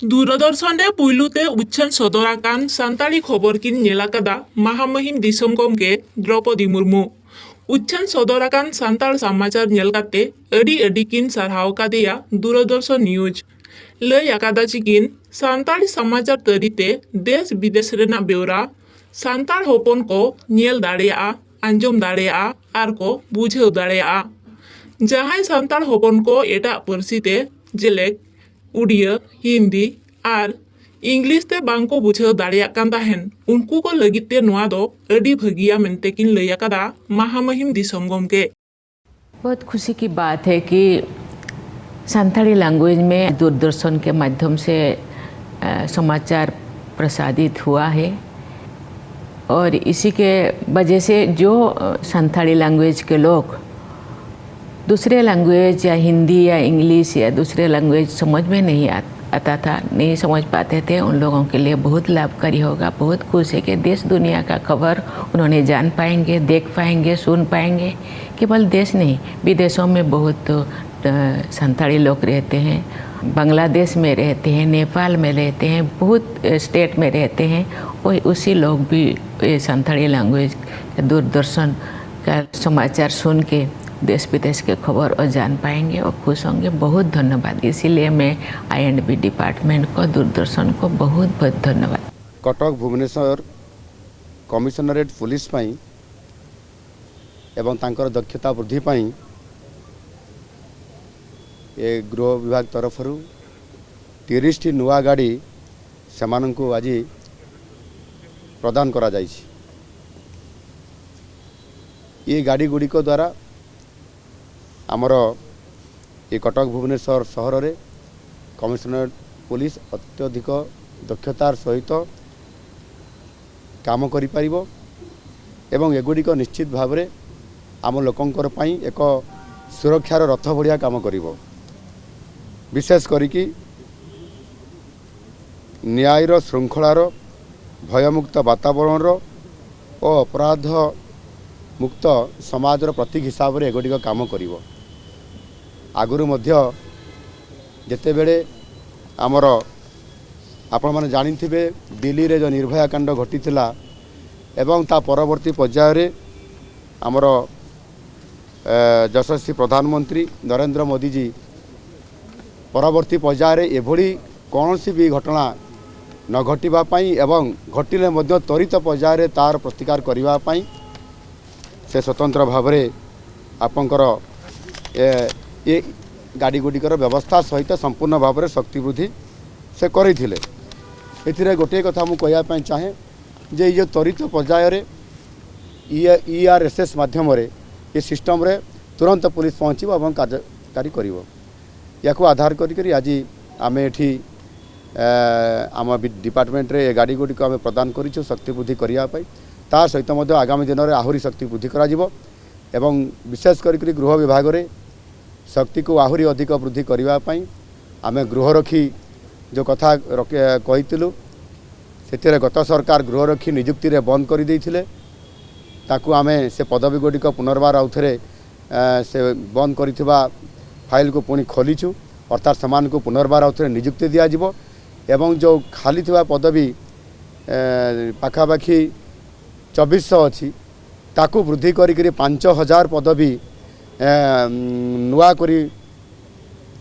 दूरदर्शन रे पुइलुते उच्छेन सदराकान सानताड़ी खबर किन नेलाकादा महामहिम दिसम गमके द्रौपदी मुर्मू। उच्छेन सदराकान सानताड़ समाचार नेल काते अडी अडी किन सारहाव कादिया दूरदर्शन न्यूज। लय आकादा चिकिन सानताड़ी समाचार तरीते देश विदेश रेना बेवरा सानताड़ हपन को नेल दाड़ेया, आंजम दाड़ेया are को बुझेव दाड़ेया। जहां सानताड़ हपन को एटा पर्सी ते जेलेक उड़िया, हिंदी are English ते बांको बुझेव दाड़ेयाक कान ताहेन उनकु को लगिद ते नोआ दो अडी भगिया मेनते किन लय आकादा महामहिम दिसम गमके। बहुत खुशी की बात है कि संथाली लैंग्वेज में दूरदर्शन के माध्यम से समाचार प्रसारित हुआ है और इसी के वजह से जो संथाली लैंग्वेज के लोग दूसरे लैंग्वेज या हिंदी या इंग्लिश या दूसरे लैंग्वेज समझ में नहीं आता था, नहीं समझ पाते थे, उन लोगों के लिए बहुत लाभकारी होगा। बहुत खुश है कि देश दुनिया का खबर उन्होंने जान पाएंगे, देख पाएंगे, सुन पाएंगे। केवल देश नहीं, विदेशों में बहुत संथाली लोग रहते हैं, बांग्लादेश में रहते हैं, नेपाल में रहते हैं, बहुत स्टेट में रहते हैं और उसी लोग भी ये संथाली लैंग्वेज दूरदर्शन का समाचार सुन के देश विदेश के खबर और जान पाएंगे और खुश होंगे। बहुत धन्यवाद। इसीलिए मैं आई एंड बी डिपार्टमेंट को, दूरदर्शन को बहुत बहुत धन्यवाद। कटक भुवनेश्वर कमिशनरेट पुलिस पाई एवं तांकर दक्षता वृद्धि पाई ए गृह विभाग तरफरू 30टी नुआ गाड़ी सेमानଙ୍କୁ आज प्रदान करा जाइछि। ये गाड़ी गुड़िक द्वारा आमर ये कटक भुवनेश्वर सहर रे कमिशनरेट पुलिस अत्यधिक दक्षतार सहित काम करिपारिबो एवं एगुड़िक निश्चित भाव रे आम लोकंकर पाई एक सुरक्षार रथ बढ़िया काम करिबो। विशेष करिकी न्यायर श्रृंखलार भयमुक्त वातावरण ओ अपराध मुक्त समाजर प्रतीक हिसाब से एगुड़िक काम करिबो। आगुरु मध्य जितेबेले आमर आपण माने जानिथिबे दिल्ली रे जो निर्भया कांड घटिथिला एवं ता परवर्ती पर्याय रे आमर यशस्वी प्रधानमंत्री नरेंद्र मोदी जी परवर्ती पर्याय रे एभଳି कौनसी भी घटना न घटिबा पाई एवं घटिले मध्य त्वरित पर्याय रे तार प्रतिकार करबा पाई से स्वतंत्र भाव रे आपंकर ये गाड़ी गुड़िकर व्यवस्था सहित संपूर्ण भाव रे शक्ति वृद्धि से करिथिले। एथिरे गोटे कथा मु कहिया पई चाहे जे ये त्वरित पर्याय रे ई आर एस एस माध्यम रे ये सिस्टम रे तुरंत पुलिस पहुँचिब एवं कार्यकारी करिवो। याकू आधार करी आज आम एठी आम डिपार्टमेंट रे गाड़ी गुड़िक आम प्रदान करिछु शक्ति वृद्धि करिया पई। ता सहित मध्य आगामी दिन रे आहुरी शक्ति वृद्धि कराजिबो एवं विशेष करी गृह विभाग रे शक्ति को आहुरी अधिक वृद्धि करने पाई आम गृहरक्षी जो कथा कहिथिलु सेथिरे गत सरकार गृहरक्षी नियुक्ति रे बंद करि देइथिले, ताकू आमे से पदवी गुड़िक पुनर्बार आउथरे से बंद करिथिबा फाइल को पुणी खोलिछु, अर्थात सेमानकु पुनर्बार आउथरे नियुक्ति दियाजिबो एवं जो खाली थिबा पदवी पाखापाखी 2400 अछि ताकू वृद्धि करी 5000 पदवी नुआ करी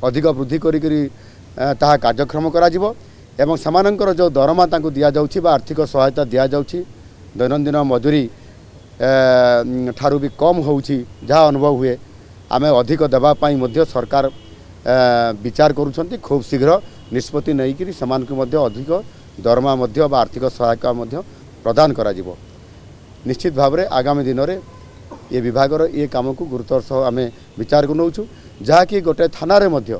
अधिक वृद्धि करी ताहा कार्यक्षम कराजिबो एवं सेमानकर जो दरमा तांकु दिया जाଉଛି बा आर्थिक सहायता दिया जाଉଛି दैनंदिन मजूरी ठारू भी कम होଉଛି जहाँ अनुभव हुए आमे अधिक देवा पाई मध्य सरकार विचार करुछन्ति। खूब शीघ्र निष्पत्ति नेइकरि सेमानकु मध्य अधिक दरमा मध्य बा आर्थिक सहायता मध्य प्रदान कराजिबो। निश्चित भाव रे आगामी दिन रे ये विभागर ये काम को गुरुत्व सह आमे विचार को नौछु, जहाँकि गोटे थाना रे मध्य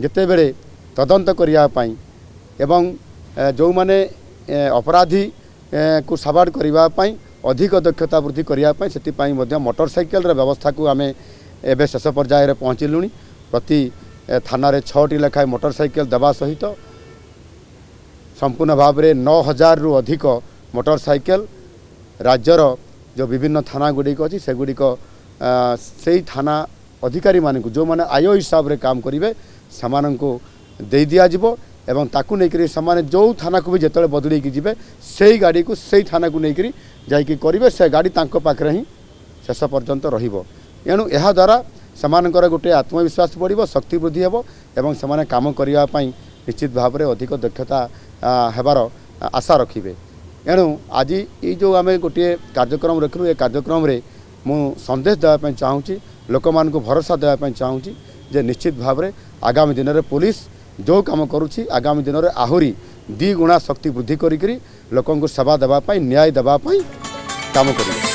जितेबेले तदंत करिया पाई एवं जो माने अपराधी को साबाड़ करने पाई अधिक दक्षता वृद्धि करने पाई सेतिपाई मध्य मोटरसाइकेल रे व्यवस्था को आमे एबे शेष पर्याय रे पहुँचिलुणी। प्रति थाना रे 6टी लेखाय मोटरसाइकेल देवा सहित संपूर्ण भाव रे 9000 रु अधिक मोटरसाइकेल राज्यर जो विभिन्न थाना गुड़िक अच्छी सेगुड़िक से थाना अधिकारी मानक जो माने आय हिसाब से काम करेंगे सेमानଙ୍କୁ दे दियाजिबो। ଏବଂ ତାକୁ ନେଇକରି ସେମାନେ ଯେଉଁ ଥାନାକୁ ବି ଯେତେବେଳେ ବଦଳେଇକି ଯିବେ, ସେଇ ଗାଡ଼ିକୁ ସେଇ ଥାନାକୁ ନେଇକରି ଯାଇକି କରିବେ। ସେ ଗାଡ଼ି ତାଙ୍କ ପାଖରେ ହିଁ ଶେଷ ପର୍ଯ୍ୟନ୍ତ ରହିବ। ଏଣୁ ଏହାଦ୍ୱାରା ସେମାନଙ୍କର ଗୋଟିଏ ଆତ୍ମବିଶ୍ୱାସ ବଢ଼ିବ, ଶକ୍ତି ବୃଦ୍ଧି ହେବ ଏବଂ ସେମାନେ କାମ କରିବା ପାଇଁ ନିଶ୍ଚିତ ଭାବରେ ଅଧିକ ଦକ୍ଷତା ହେବାର ଆଶା ରଖିବେ। ଏଣୁ ଆଜି ଏଇ ଯେଉଁ ଆମେ ଗୋଟିଏ କାର୍ଯ୍ୟକ୍ରମ ରଖିଲୁ, ଏ କାର୍ଯ୍ୟକ୍ରମରେ ମୁଁ ସନ୍ଦେଶ ଦେବା ପାଇଁ ଚାହୁଁଛି, ଲୋକମାନଙ୍କୁ ଭରସା ଦେବା ପାଇଁ ଚାହୁଁଛି ଯେ ନିଶ୍ଚିତ ଭାବରେ ଆଗାମୀ ଦିନରେ ପୋଲିସ ଯେଉଁ କାମ କରୁଛି, ଆଗାମୀ ଦିନରେ ଆହୁରି 2 ଗୁଣା ଶକ୍ତି ବୃଦ୍ଧି କରିକରି ଲୋକଙ୍କୁ ସେବା ଦେବା ପାଇଁ, ନ୍ୟାୟ ଦେବା ପାଇଁ କାମ କରିବ।